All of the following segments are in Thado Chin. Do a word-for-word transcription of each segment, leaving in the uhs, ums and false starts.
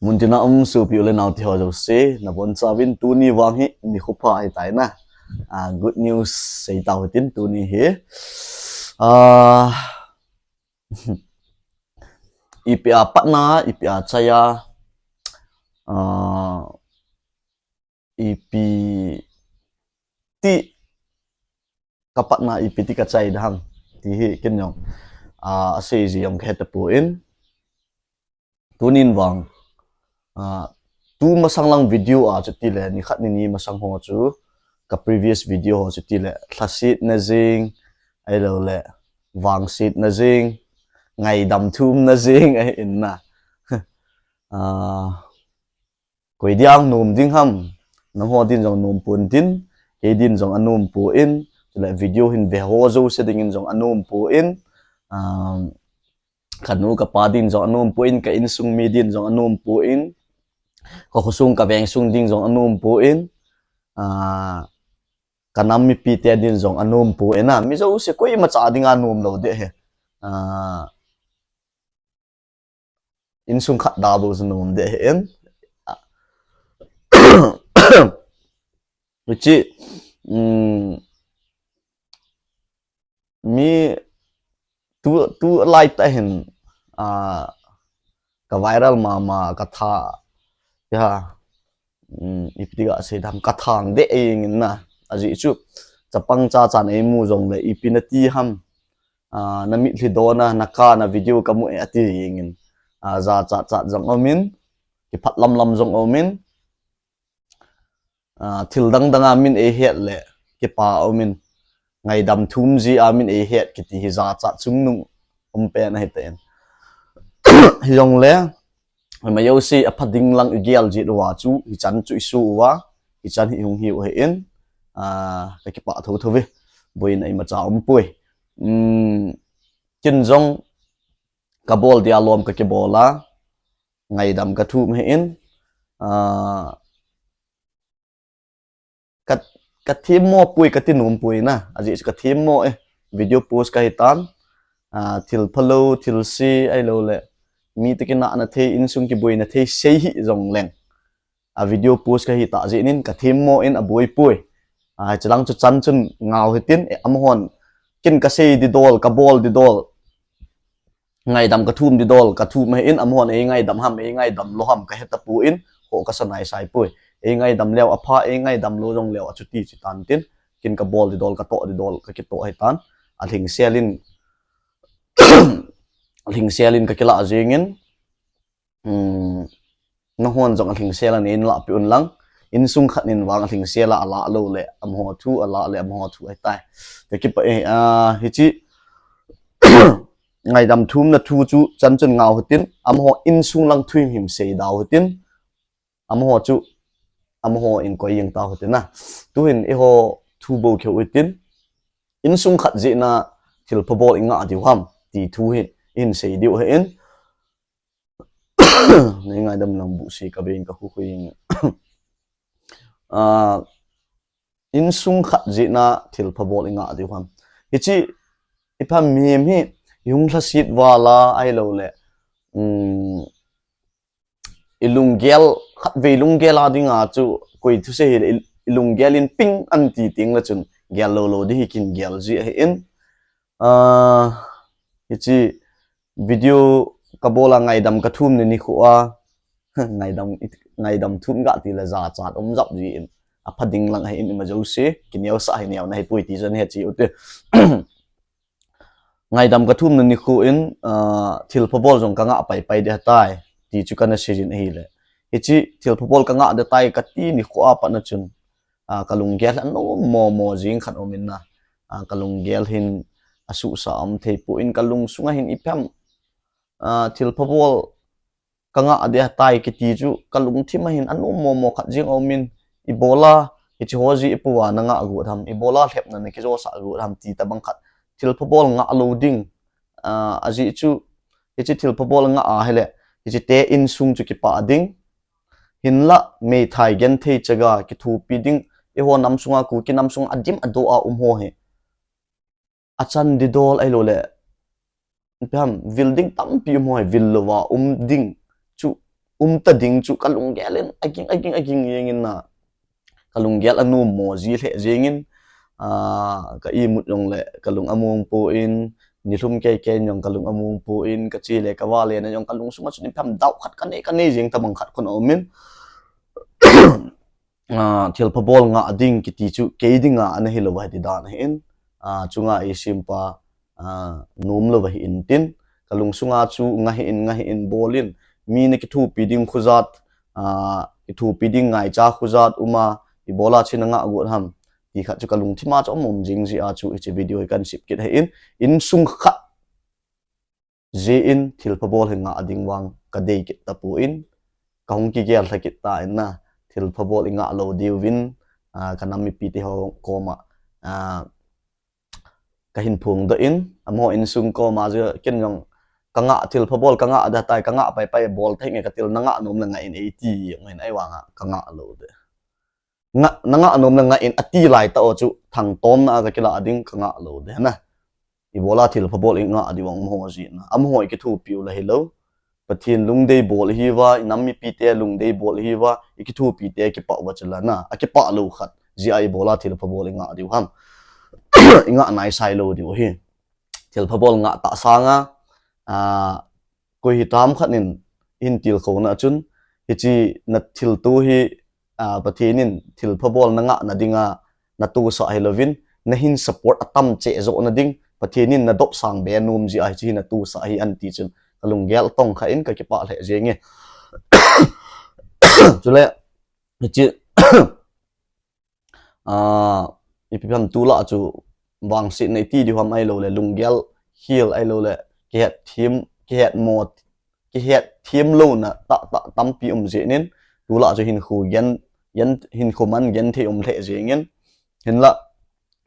Muntina um sopi u le nao teho jouse, nabonchauvin tuni vang hi nikho pha ahitai na. Ah, good news seitau hitin tuni hi. Ah, ipi a patna, ipi a chai a, ah, ipi ti ka patna, ipi ti ka chai ding ham ti hi ken jong, ah, asei ji jong kahe tapon. Tunin vang, ah, tu masang lang video a chutile, nikhat nini masang ho chu, ka previous video ho chutile, lhasetna jing, ahilouleh, vangsetna jing, ngaidam thumna jing, ahi in na. Ah, koi dia nom ding ham, nangho din jong nom pon tin, kei din jong anom pon, chule video hin veho jouse dingin jong anom pon, ah, kanu kapa din jong anom pon, ka insung mi din jong anom pon, ka khosung ka vengsung din jong anom pon, ah, ka nam mipite din jong anom pon, ah, mi jouse koimacha dinga nom lou ding ahi. Ah, insung khat da bou chu nom ding ahi in. Hichi, um, mi tu, tu lai tah hin, ah, ka viral mama ka tha, ya, um, ipi ti kasei ding ham, ka thang deh jeng in na. Ajeh chu, chapang chachan eimu jongle, ipi nati ham, ah, na mitlhi dona, na ka, na video kamu e ati jeng in. Ah, jachat chat jong umin, kiphat lamlam jong umin. Ah, thil dang dang a min eihet le, kipa umin. Ngaidam thum ji a min eihet kiti hi jachat chungnung um pen ahitan. Hijongle, majouse apha ding lang igel jit uva chu, hichan chu isu uva, hichan hi hung hiu ahi in, ah, ka kipah thotho ve. Boina imacha umpoi. Um, ken jong ka bol dia lom ka kibol a, ngaidam ka thum ahi in, ah, ka, ka themmo poi, ka ti nom poi na. Ajeh chu ka themmo e, video post kahi tan. Ah, thil phalou, thil se, ahilouleh, mi toh kinahna thei, insung kiboina thei sei hih jongleng, a video post kahi tah jeh in ka themmo in aboi poi. Ah, chulang chu chan chun ngau hitin, eh, amahon ken kasei didol, kabol didol, ngaidam kathum didol, kathum ahi in, amahon eingaidam ham, eingaidam lou ham, kahe tapon, ho kasa naisai poi. Eingaidam leu apha, eingaidam lou jongleu achuti chutan tin, ken kabol didol, katoh didol, kakitoh ahitan. Alhingsel in, alhingsel in kakilah jeng in, um, nahon jong alhingsel a nei lah peh un lang, insung khat in vang alhingsel a alah lou le, amaho thu alah le, amaho thu ahitai. Ka kipah e, ah, hichi, ngaidam thumna thu chu chan chun ngau hitin, amaho insung lang thu himhim sei dau hitin, amaho chu, amaho in koi jeng tau hitin na. Tuhin eiho thu bou keu hitin, insung khat jeh a thil phabol ingah diu ham, ti thu hi, ihin sei diu ahi in. Nei ngaidam lang buhsi ka bei in ka khukhui in. Ah, insung khat jeh a thil phabol ingah diu ham. Hichi, ipi ham mihem hi, ihung lhaset val a, ahilouleh, um, ilunggel, khatvei lunggel a dinga chu, koi thusei hile, i, ilunggel in ping an ti teng le chun, gel lou lou ding hi kin gel ji ahi in. Ah, hichi, video kabol a ngaidam kathum ni nikho a, ngaidam, ngaidam thum ga ti le jachat um jap ji in. Apha ding lang ahi in imajouse, kineosah hi neona hi poi ti chu nahe cheh ute. Ngaidam kathumna nikho in, ah, thil phabol jong kangah paipai ding ahitai, ti chu kana sei jin ahile. Hichi thil phabol kangah ding tai kati nikho a pat na chun, ah, kalunggel anom momo jing khat um in na. Ah, kalunggel hin asuhsa um thei pon kalungsung a hin ipi ham, ah, thil phabol kangah ding ahitai kiti chu, kalungthim a hin anom momo khat jeng aum in, ibola, hichi ho jeh a ipi a nangah got ham, ibola lhepna nakijosah got ham ti tabang khat, thil phabol ngah lou ding, ah, ajeh chu, hichi thil phabol ngah ahile, hichi te insung chu kipah ding, hinlah meithai genthei chaga kithopi ding, eiho nam sunga Kuki nam sunga adim adoh a um ho hi. Achan didol ahilouleh, ipi ham, vil ding tampi um ho hi, vil louva um ding chu, umta ding chu kalunggel in aging, aging, aging jeng in na. Kalunggel anom mo ji lheh jeng in, ah, ka imut jong le kalung among poi, nilhum kei kei jong kalung among poi, kache le kava le na jong kalung sunga chun ipi ham doubt khat kanei, kanei jeng tabang khat khun aum in. Ah, thilpha bol ngah ding kiti chu kei dinga ana hilou ahi ti dan ahin, ah, chunga eisempa, ah, nom lou ahi intin, kalung sunga chu ngah in, ngah in bol in, mi na kithopi ding khujat, ah, kithopi ding ngaicha khujat uma, ibola chu na ngah got ham ti khat chu kalungthima chu aum, aum jing jeh a chu hiche video hi kahin sep kit ahin, insung khat jeh in thilpha bol hi ngah ding vang kadei kit tapon, kahung kigel lha kit tan na, thilpha bol ingah lou diuvin, ah, kanam mipite ho koma, ah, kahin phongdoh in, amaho insung koma jong ken jong kangah, thilpha bol kangah da tai, kangah pai pai bol tei nge katil, nangah nom le ngah in eiti jong hin, ahivanga kangah lou de. Ngah, nangah nom le ngah in ati lai tah u chu thangtomna a kakilah ding, kangah lou de na. Ibola thilpha bol ingah diu vang amaho jeh na. Amaho ikithopi u la hilou. Pathen lungdei bol ihiuva, inam mipite lungdei bol ihiuva, ikithopi te kipah uva chu la na. Akipah lou khat jeh a ibola thilpha bol ingah diu ham. Ingah naisai lou diu ahi. Thilpha bol ngah tah sanga, ah, koi hitam khat in ihin tilkhouna chun, hiche na thilto hi, ah, Pathen in thilpha bol nangah na dinga natosah hilouvin, nahin support atam cheh joh na ding, Pathen in nadop sang be nom jeh a hiche hi natosah ahi anti chun, kalunggel tongkha in kakipah lheh jenge. Chule, hiche, ah, ipi ham tulai chu vangsetna iti diu ham ahilou le, lunggel khel ahilou le, kihet them, kihet mo, kihet them louna tah tah tampi um jeh in, tulai chu hinkho gen, gen, hinkho man genthei um lheh jeng in, hinlah,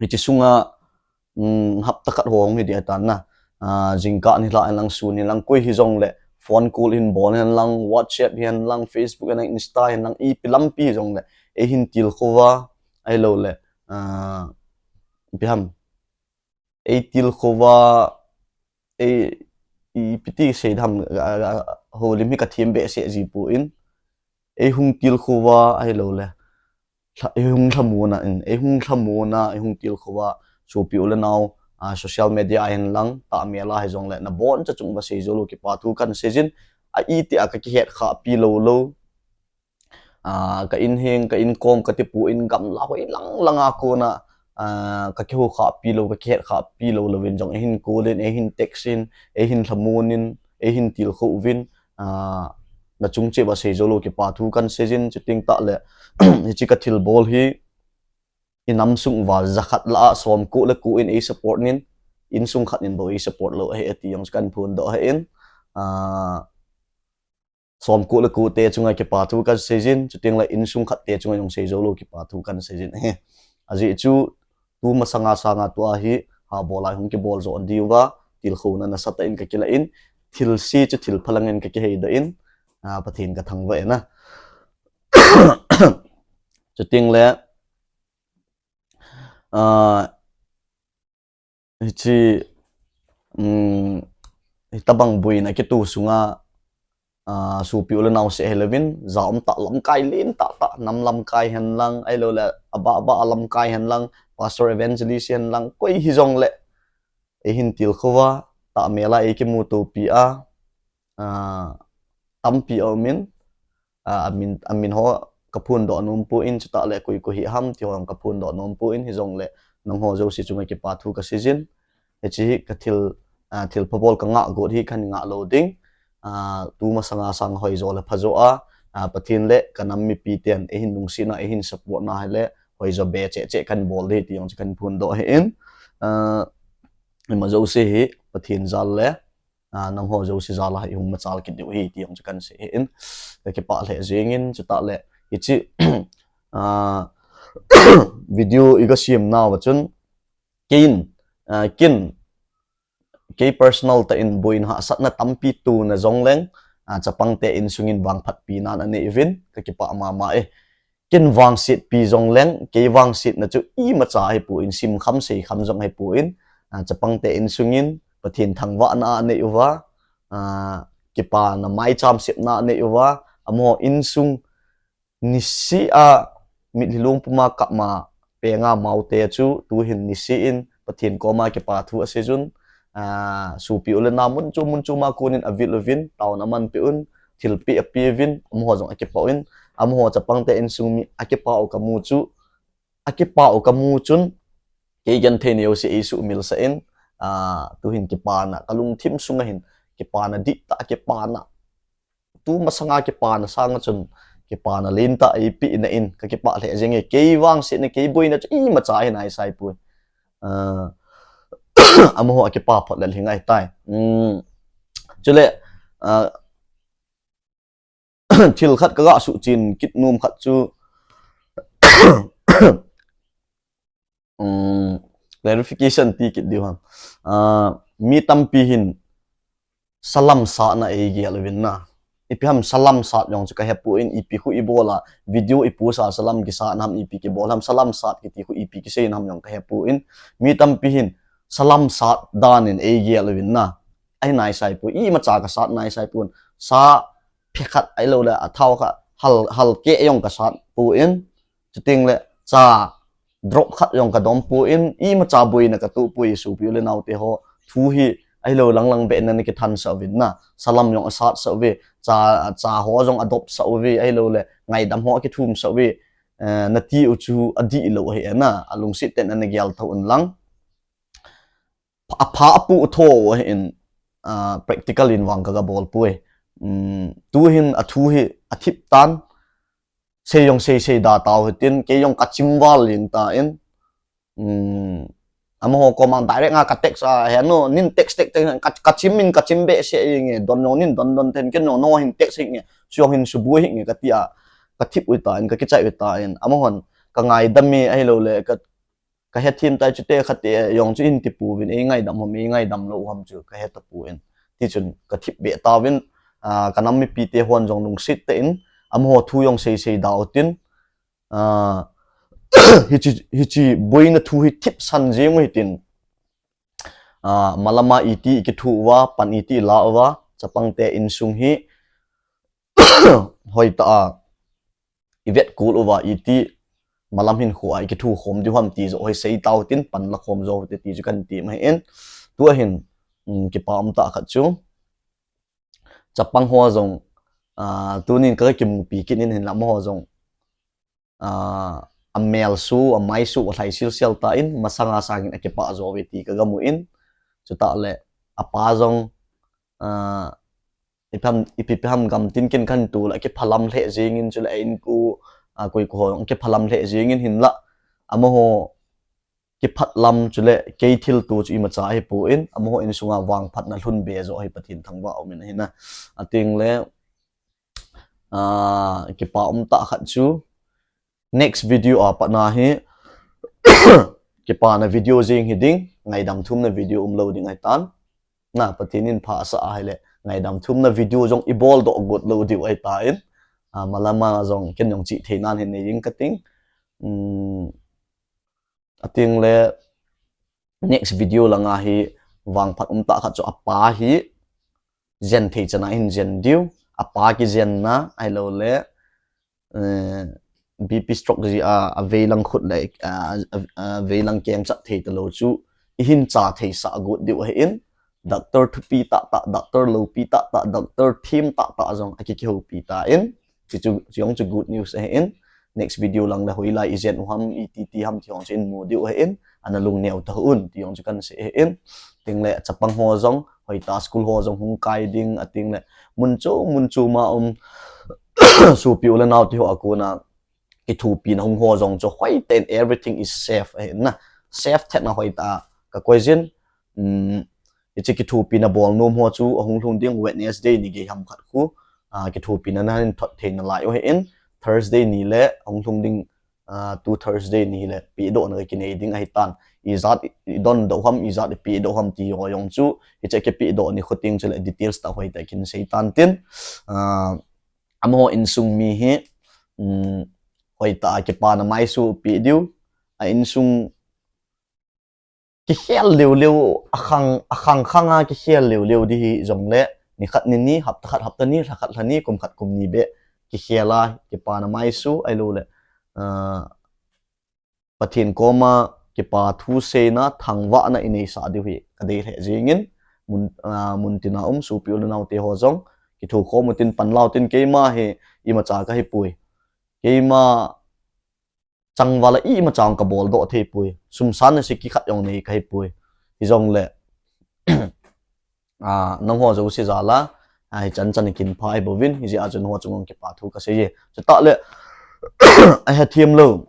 hiche sunga, um, hapta khat ho hung hi ding ahitan na. Ah, jingkah nilhah hen lang, sun hen lang, koi hijongle, phone call hin bol hen lang, WhatsApp hen lang, Facebook hen lang, Insta hen lang, ipi lampi hijongle, eihin tilkhou va, ahilou le, ah, ipi ham, ei tilkhou va, ei, ipi ti sei ding ham, ah, ah, houlim hi kathem behseh ji poi, ei hung tilkhou va, ahilou le, lha-, ei hung lhamon a in, ei hung lhamon a, ei hung tilkhou va, sopi u le nao, ah, social media a hin lang, tahmel a hijongle, naboncha chung uva seijou lou kipa thu kahin seijin, a iti a kakihet khahpi lou lou. Ah, ka in heng, ka in kom, kati poi, gamla hoi lang lang a kona, ah, kakihou khahpi lou, kakihet khahpi lou louvin jong, eihin call in, eihin text in, eihin lhamon in, eihin tilkhou uvin, ah, nachung cheh uva seijou lou kipa thu kahin seijin, chuteng tah le, hiche kathilbol hi, inam sung uva, jakhat lah a, somko le ko in ei support in, insung khat in bou ei support lou ahi, ati jong chu kahin phondoh ahin, ah, somko le ko te chunga kipa thu kahin seijin, chuteng le insung khat te chunga jong seijou lou kipa thu kahin seijin ahi. Ajeh chu, tu masanga sanga tua hi, ha bol a hung kibol jo diu va, tilkhouna nasatah in kakilah in, thilse chu thilpha lang in kakiheidoh in, ah, Pathen kathangvah e na. Chuteng le, ah, hiche, um, hitabang boina kitoh sunga, ah, sopi u le nao seh hilouvin, ja um tah lamkai len tah tah, nam lamkai hen lang, ahilou le, abah bah a lamkai hen lang, pastor evangelist hen lang, koi hijongle, eihin tilkhou va, tahmel a ei kimutopi a, ah, tampi aum in, ah, amin, amin ho kaphondoh nom poi, chutah le koi koi hi ham ti ho kaphondoh nom poi, hijongle nangho jouse chunga kipa thu kaseijin, hiche hi kathil, ah, thilpha bol kangah got hi kahin ngah lou ding, ah, tu masanga sang hoijo le phajo a, ah, Pathen le kanam mipi ten eihin lungsetna, eihin support na hile, hoijo be cheh cheh kahin bol ding ti jong chu kahin phondoh ahin, ah, ima jouse hi Pathen jal le, ah, nangho jouse jal a hi hung machal kit diu ahi ti jong chu kahin sei ahin, kakipah lheh jeng in, chutah le, hiche, ah, video iga sem nauva chun, ken, ah, ken, kei personal tah in boina hahsatna tampi tona jongleng, ah, chapang te insung in vangphatpi nan anei uvin, kakipah mama e. Ken vangsetpi jongleng, kei vangsetna chu imacha ahipoi, simkham seikham jong ahipoi, ah, chapang te insung in, Pathen thangvahna anei uva, ah, kipana maicham sepna anei uva, amaho insung nisih a mitlhi lungpuma kap ma penga maute chu tuhin nisih in Pathen koma kipa thu asei jun, ah, sopi u le nao mun chom mun choma konin avil uvin, taona aman peh un, thilpeh apeh uvin, amaho jong akipah un, amaho chapangte insung mi akipah u kamu chu, akipah u kamu chun, kei genthei neo se eisuh milsa in, ah, tuhin kipana kalungthim sunga hin, kipana dihtah, kipana tu masanga kipana sanga chun, kipana lentah eipeh na in kakipah lheh jenge, kei vangsetna, kei boina chu imacha ahi naisai poi. Ah, amaho akipa phot le hingai tai. Um, chule, ah, thil khat kaga suhchen kit nom khat chu, um, clarification ti kit diu ham. Ah, mi tampi hin salam satna eigel uvin na. Ipi ham salam sat jong chu kahepoi, ipi khu ibola video ipost a salam kisatna ham, ipi kibol ham, salam sat kiti khu ipi kiseina ham jong kahepoi. Mi tampi hin salam sat danin eigel uvin na. Ahi naisai poi, imacha kasat naisai pon. Sa phe khat ahilou le athao khat hal, hal keh jong kasat poi. Chuteng le cha drop khat jong kadom poi, imacha boina katoh poi, sopi u le naote ho. Thu hi ahilou lang lang beh in ana kithansah uvin na. Salam jong asatsah uve, cha, cha ho jong adopsah uve, ahilou le ngaidam ho akithumsah uve, eh, nati u chu adihlou ahi na. Alungset tah in ana gel tho un lang. Apha apoh tho ahin, ah, practical in vang kaga bol poi. Um, tuhin athu hi athip tan, sei jong sei sei da tau hitin, kei jong kachim val jeng tan, um, amaho koma direct a ka text a, he no, nin text text text, ka, kachim in kachim behseh jenge, don jong nin don don ten, ken jong nohin text hinge, su jong hin suboi hinge kati a, kathip u tan, kakichai u tan, amahon kangaidam e, ahilou le ka kahethem tai, chute khate jong chu hin tipuvin, eingaidam ham, eingaidam lou ham chu kahe tapon. Tichun kathip beh tauvin, ah, kanam mipite hon jong lungset tah in, amaho thu jong sei sei da utin, ah, hiche, hiche boina thu hi thipsan jeng u hitin, ah, malama iti ikithu uva, pan iti ila uva, chapangte insung hi hoitah a ivet kul uva iti malam hinkho a ikithu khom diu ham ti joh hi sei tau tin, pan la khom jo te ti chu kahin ti ma hin. Tua hin, um, kipa umtah khat chu chapang ho jong, ah, tunin kakimupi kit in hinla amaho jong, ah, amelsu, amaisu alhai silsel tan, masanga sangin akipah jo uve ti kagamu in. Chutah le apa jong, ah, ipi ham, ipi ipi ham gamtin kin kahin tu le kiphalam lheh jengin, chule a insung, ah, koi ko ho kiphalam lheh jengin, hinla amaho kiphalam chule kei thilto chu imacha ahipon, amaho insunga vangphatna lhun be jo hi Pathen thangvah umin ahina. Ateng le, ah, kipa umtah khat chu next video a pat na hi kipana video jeng hiding, ngaidam thumna video umlou ding ahitan. Na, Pathen in phasah ahile ngaidam thumna video jong ibol doh got lou diu ahitan. Ah, malama jong ken jong chihthei nan hin nei ding kating. Um, ateng le next video langa hi vangphat umtah khat chu apa hi jen thei chana hin jen diu, apa kijenna ahilou le, eh, B P stroke ji a, aveilang khut le, ah, a, aveilang kengchat thei talou chu ihin cha thei sah got diu ahin, doctor thupi tahtah, doctor loupi tahtah, doctor them tahtah jong akikihoupi tan. Ti chu, chu jong chu good news ahin. Next video lang le hoilai ijen u ham, iti ti ham ti jong chu imu diu ahin. Ana lungneo tah un ti jong chu kahin sei ahin. Ateng le chapang ho jong, hoitah school ho jong hung kai ding, ateng le mun chom mun chom a um sopi u le nao te ho a kona kithopina hung ho jong chu hoitah in everything is safe ahin na. Safe thetna hoitah a kakoi jin. Um, hiche kithopina bol nom ho chu ahung lhung ding Wednesday ni gei ham khat khu, ah, kithopina nahin thot thei nalai u ahin, Thursday ni le ahung lhung ding, ah, tu Thursday ni le pehdohna kakinei ding ahitan. Ijat i, idondoh ham, ijat ipehdoh ham ti ho jong chu hiche kipehdoh ni khu teng chule details tah hoitah kin sei tan tin, ah, amaho insung mi hi, um, hoitah a kipana maisu peh diu, a insung kikhel leu leu, akhang, akhang khang a kikhel leu leu di hijongle, nikhat nini, hapta khat hapta ni, lhakhat lhani, kum khat kum ni beh kikhel a, kipana maisu, ahilouleh, ah, Pathen koma kipa thu seina, thangvahna inei sah diu hi kadei lheh jingin, mun, ah, muntina um sopi u le naote ho jong, kithokhom utin, panla utin, keima hi imacha kahipoi. Keima changval a imacha kaboldoh theipoi. Sum sang na siki khat jong nei kahipoi. Hijongleh, ah, nangho jouse jal a, ah, hichan chan kin pha ahibouvin, hijeh a chu nangho chunga kipathu kasei e. Chutah leh, ahethem lou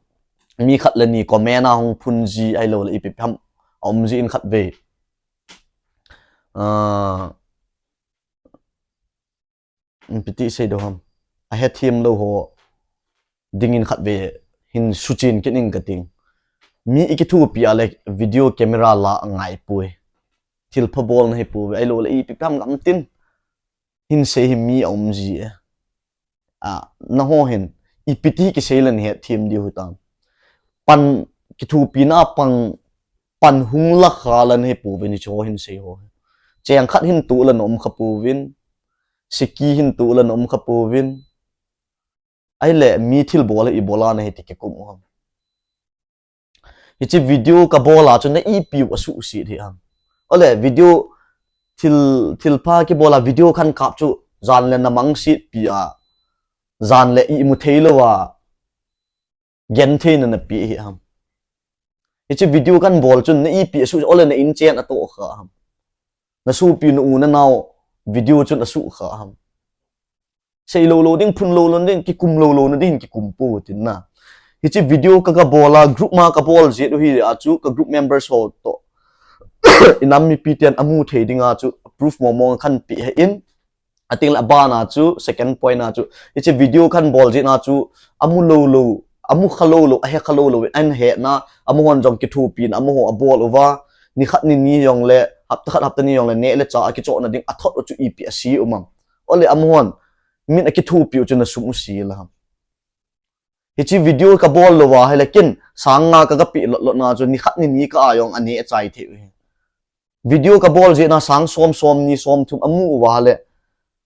mi khat le ni comment a hung phun ji ahilouleh ipi ham aum ji in khatvei. Ah, ipi ti sei diu ham. Ahethem lou ho dingin khatvei hin suchen kit ing kating. Mi ikithopi a leh video camera la angaipoi. Thilpha bolna hipouve, ahilouleh ipi ham gamtin. Hinsei hi mi aum ji e. Ah, nangho hin, ipi ti kisei leh nahethem diu hitam. Pan kithopina pang, pan hung la kha leh nahipouve, hicheho hinsei ho. Cheng khat hin toh leh naum khapouvin. Siki hin toh leh naum khapouvin. Ahileh mi thilbol hi ibola nahi ti kikum u ham. Hiche video kabol a chu na ipiu asuhset hi ham. Ole video thil, thilpha kibol a video khan kap chu jan le na mangset pi a, jan le imu thei lou a, gentheina nape hi ham. Hiche video kan bol chun na ipi asuh, ole na inchen atoh kha ham. Na sopi na u na nao video chun asuh kha ham. Sei lou lou ding, phun lou lou ding, kikum lou lou na ding, kikum pou tin na. Hiche video ka, kabol a, group ma kabol jeh u hi a chu, ka group members ho toh, inam mipi ten amu thei ding a chu, proof mong mong khan pe hi in. Ating le aban a chu, second point a chu, hiche video khan bol jeh na chu, amu lou lou, amu kha lou lou, ahe kha lou lou, ahin hetna, amu hon jong kithopina, amu ho abol uva, ni khat ni ni jong le, hapta khat hapta ni jong le, neh le chah akichohna ding, athot u chu ipi ase um am. Ole amu hon, min akithopi u chu na sum u ase la ham. Hiche video kabol lou va, hile ken, sang nga ka, kape lot lot na chu, ni khat ni ni ka a jong aneh chai thei u hi. Video kabol jeh na sang som, som ni, som thum amu uva le,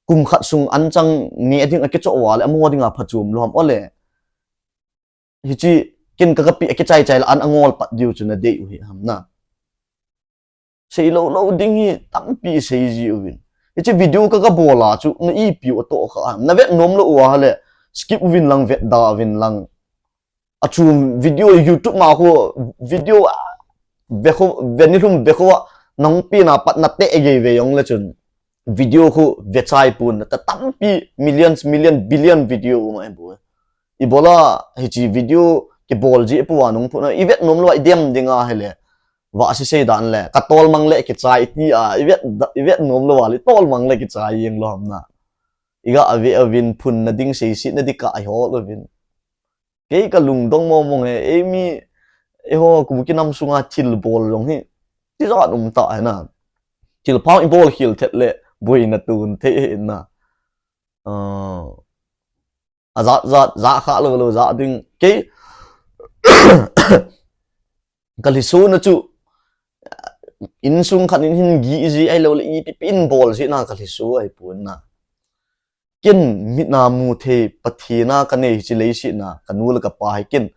kum khat sung anchang neh ding akichoh uva le, amu ding a phachom lou ham ole. Hiche, ken ka, kape akichai chai le, an angol pat diu chu na dei u hi ham na. Sei lou lou ding hi tampi sei ji uvin. Hiche video ka, kabol a chu na ipiu atoh kha ham. Na vet nom lou uva le skip uvin lang, vet da uvin lang. Achu video YouTube ma khu video a, ve khu, ve ni lhum ve khu a, nang pi na pat na te gei ve jong le chun. Video khu ve chai pon ta tampi millions, million, billion video um ahi bou. Ibola hiche video kibol jeh pou a nung phun a, i vet nom lou a i dem ding a hile. Va se sei dan le, ka tolmang le kichai ti a, i vet, i vet nom lou a le, tolmang le kichai jeng lou ham na. I ga ave uvin phun na ding sei si na di ka i hol uvin. Kei ka lungdong mong mong e, ei mi, eiho Kuki nam sunga thil bol jong hi. Ti jat um ta hi na. Thil pha i bol khel thet le, boina tun thei hi na. Ah, a jat jat, jat kha lou lou jat ding. Kei, ka lhiso na chu, insung khat in hin gih ji ahilou le, ipi pi in bol ji na ka lhiso ahi pon na. Ken mit na mu thei Pathen a ka nei hiche leiset na, ka nu le ka pa hi ken.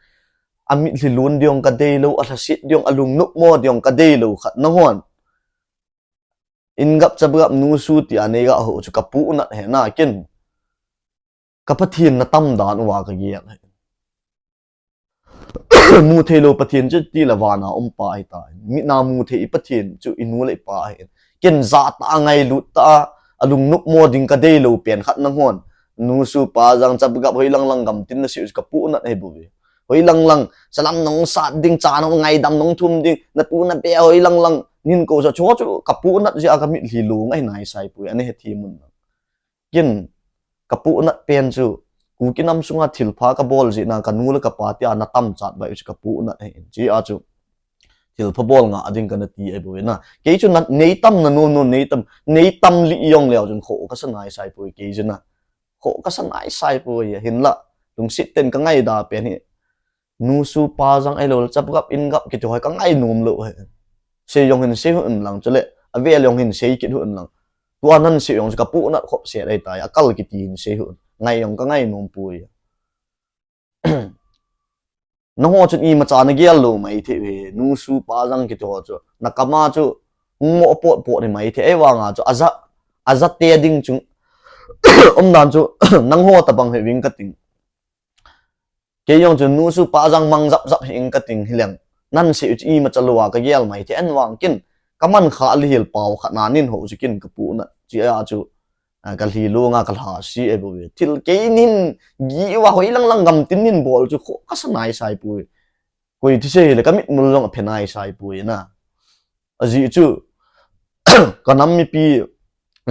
A mitlhi lon ding ka dei lou, a lhaset ding, a lungnop mo ding ka dei lou khat na hon. In gap chap gap nu su ti a nei ga ho chu ka pu nat he na ken. Ka Pathen na tam dan uva ka gel he. Mu thei lou Pathen chu ti le vana um pa hi ta. Mit na mu thei i Pathen chu i nu le i pa hi. Ken ja ta ngailut ta a lungnop mo ding ka dei lou pen khat na hon. Nu su pa jang chap gap hoi lang lang gam tin na si ka pu nat he bu ve. Hoi lang lang, salam nong sat ding, cha nong ngaidam nong thum ding, na tu na pe hoi lang lang, nin ko sa cho chu, ka pu nat jeh a ka mitlhi lung ahi nai sai poi, ani he thi mun. Ken, ka pu nat pen chu, Kuki nam sunga thil pha ka bol jeh na, ka nu le ka pa ti a na tam chat bai chu ka pu nat ahi, jeh a chu, thil pha bol nga a ding ka na ti ahi bou na. Kei chu na, nei tam na nom nom, nei tam, nei tam li jong leu chun kho ka sa nai sai poi kei chu na. Kho ka sa nai sai poi, hin la, lungset ten ka ngaida pen hi. Nu su pa jang ahilou le, chap gap in gap kiti hoi ka ngai nom lou he. Sei jong hin sei hon lang chule, a vel jong hin sei kit hon lang. Tua nan sei jong chu ka pu nat khop set ahi tai, a kal kiti hin sei hon. ngai jong ka ngai nom poi. Nangho chun imacha na gel lou maithei uve, nu su pa jang kiti ho chu. Na kama chu hung mo pot pot hi maithei, ahivanga chu aja, aja te ding chu umdan chu nangho tabang hi ving kating. Kei jong chu nu su pa jang mang jap jap hi ing kating hileng. Nan sei u chu imacha lou a ka gel maithei, ahivang kin ka man kha lihil pao khat na nin ho chu kin ka pu na. Chia chu, a, ka lhi lou nga ka lha si e bo ve. Thil kei nin gi wa hoi lang lang gam tin nin bol chu kho ka sa nai sai poi. Koi thi sei le ka mit mul jong a phe nai sai poi na. Ajeh chu ka nam mipi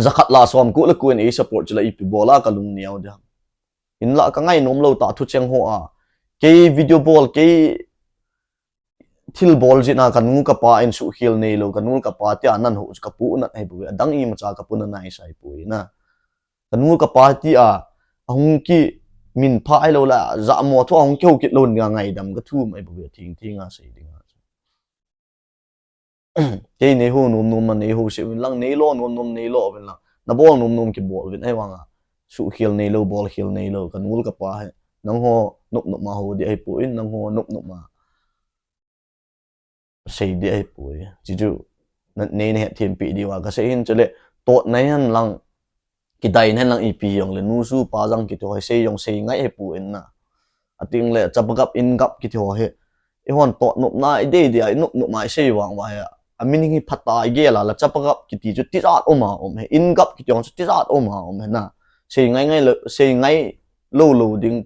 jakhat la som ko le ko in ei support chu la ipi bol a ka lung neo dia. Hinla ka ngai nom lou ta thu cheng ho a. Kei video bol, kei thil bol jeh a ka nu ka pa in suhkhel nei lou, ka nu ka pa tia nan ho chu ka pu na ahi bo ve. Adang imacha ka pu na nai sai poi na. Ka nu ka pa tia ahung ki min pha ahilou le, ja mo thu ahung kihou kit lou nia ngaidam ka thum ahi bo ve, thing thing a sei ding a. Kei nei ho nom nom ma, nei ho se uvin lang, nei lo nom nom nei lo uvin lang. Na bol nom nom ki bol uvin, ahivanga suhkhel nei lou, bolkhel nei lou, ka nu ka pa hi. Nangho nop nop ma ho di ahi poi, nangho nop nop ma sei di ahi poi. Chuchu na, nei na het them pi di va ka sei hin chule, tot na hen lang, kidai na hen lang ipi jong le, nu su pa jang kiti ho hi sei jong sei ngai ahi poi na. Ating le, chapa gap in gap kiti ho hi. Eihon tot nop na, i dei dia, i nop nop ma i sei vang va hi. A meaning hi phat a i gel a la, chapa gap kiti chu tijat um a um hi. In gap kiti jong chu tijat um a um hi na. Sei ngai ngai lou, sei ngai lou lou ding,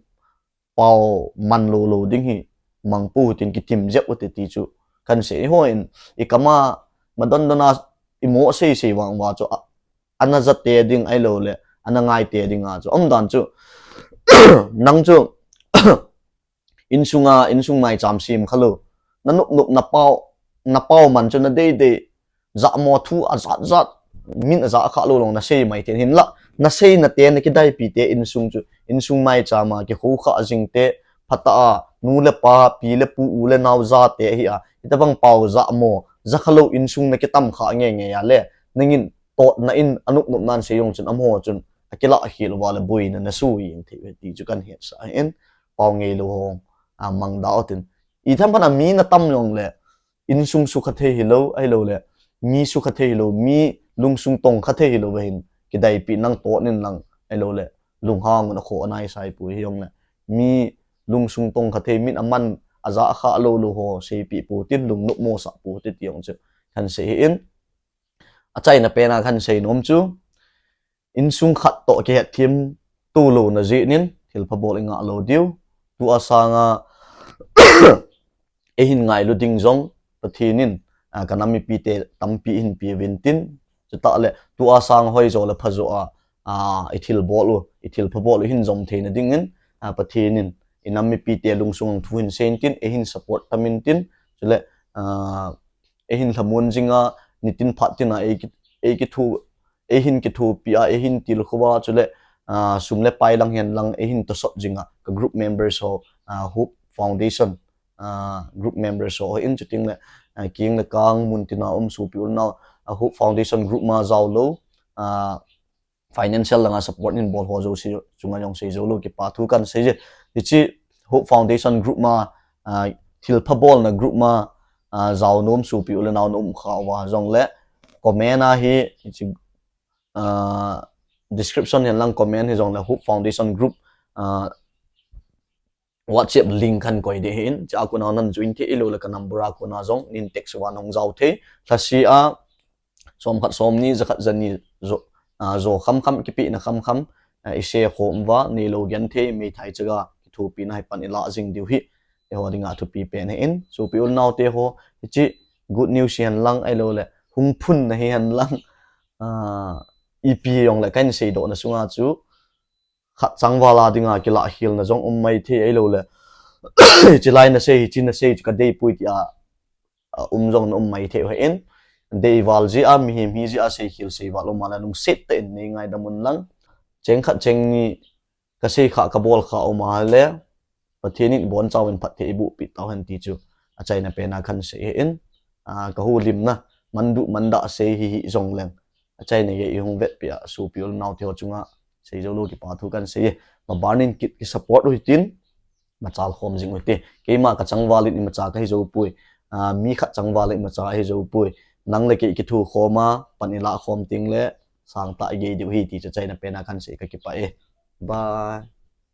pao man lou lou ding hi mang pu tin kitim jep u te ti chu kan sei. Eihon i kama madon don a i mo sei sei vang va chu a, ana ja te ding ahilou le, ana ngai te ding a chu. Umdan chu, nang chu, insunga, insung maicham sem kha lou. Na nop nop na pao, na pao man chu na dei dei. Ja mo thu ajat jat, min aja kha lou long na sei maithei hinla, na sei na te na kidai pi te insung chu, insung maicham a kikho kha jing te, phat a, nu le pa, pi le pu, u le nao ja te hi a, hitabang pao ja mo, ja kha lou insung na kitam kha nge nge a le, nangin tot na in anop nop nan sei jong chun amaho chun, akila akhel uva le boina na su jeng thei uve ti chu kan het sa in, pao ngei lou ho, a, mang da u tin. I tham phat a mi na tam jong le, insung sukha thei hilou, ahilou le, mi sukha thei hilou, mi lungsung tong kha thei hilou va hin, kidai pi nang tot nin lang, ahilou le, lunghang un akho anai sai poi hi jong le, mi lungsung tong kha thei, min aman aja kha lou lou ho, sei pi pu tin lung nop mo sa pu tin ti jong chu, kan sei hi in, achaina pen a kan sei nom chu, insung khat toh kihet them to lou na jeh in, thil pha bol i ngah lou diu. Tua sanga, eihin ngailu ding jong, Pathen in, a, ka nam mipi te tampi hin pe uvin tin. Chutah le, tua sang hoi jo le pha jo a, a, i thil bol u, i thil pha bol u hin jom theina ding in, a, Pathen in, i nam mipi te lungsung thu hin sei in tin, eihin support tam in tin. Chule, a, eihin lhamon jing a, nitin phat tin a, ei ki, ei kithu, eihin kithopi a, eihin tilkhou a, chule, a, sum le pai lang hen lang, eihin tosot jing a, ka group members ho, a, Hope Foundation, a, group members ho, in chuting le, a, keng le kang mun tin a um sopi u le nao, a, Hope Foundation group ma jao lou, a, financial langa support hin bol ho jouse chunga jong sei jou lou kipa thu kan sei je. Hiche Hope Foundation group ma, a, thil pha bolna group ma, a, jao nom sopi u le nao na um kha uva jong le comment a hi, hiche, a, description hin lang comment hi jong le Hope Foundation group, a, WhatsApp link kan koi ding ahin, chua kona nan join thei ilou le ka number a kona jong nin text uva nahung jao thei. Lhasi a, som khat som ni, ja khat ja ni, jo, a, jo kham kham, kipehna kham kham, a, i share khom uva, neilou genthei, meithai chaga, kithopina hi pan i lah jing diu hi, eiho dinga thupi pen ahin, sopi u le nao te ho, hiche good news hi hen lang, ahilou le, hung phunna hi hen lang, a, ipi jong le kan seidoh na sunga chu, khat chang val a dinga kilah khel na jong um mai thei ahilou le. Hiche lai na sei, hiche na sei chu ka dei poi tia, a, um jong na um mai thei u ahin. Dei val jeh a, mihem hi jeh a sei khel sei val um a le lungset tah in nei ngaidam un lang. Cheng khat cheng ni ka sei kha ka bol kha um a le. Pathen in i boncha uvin phatthei i boh peh tau hen ti chu achaina pen a kan sei ahin. A, ka houlimna, manduh mandah sei hi hi jong leng. Achaina gei i hung vetpeh a, sopi u le nao te ho chunga Seijou lou kipa thu kahin sei e. Maban in kit ki support u hitin, machal khom jing u hite. Keima kachangval in imacha kahi jou poi. Ah, mi khat changval in imacha ahi jou poi. Nang le kei kithu khom a, pan ilah khom teng le, sangtah igei diu ahi ti chu achaina pen a kahin sei, kakipah e. Bye.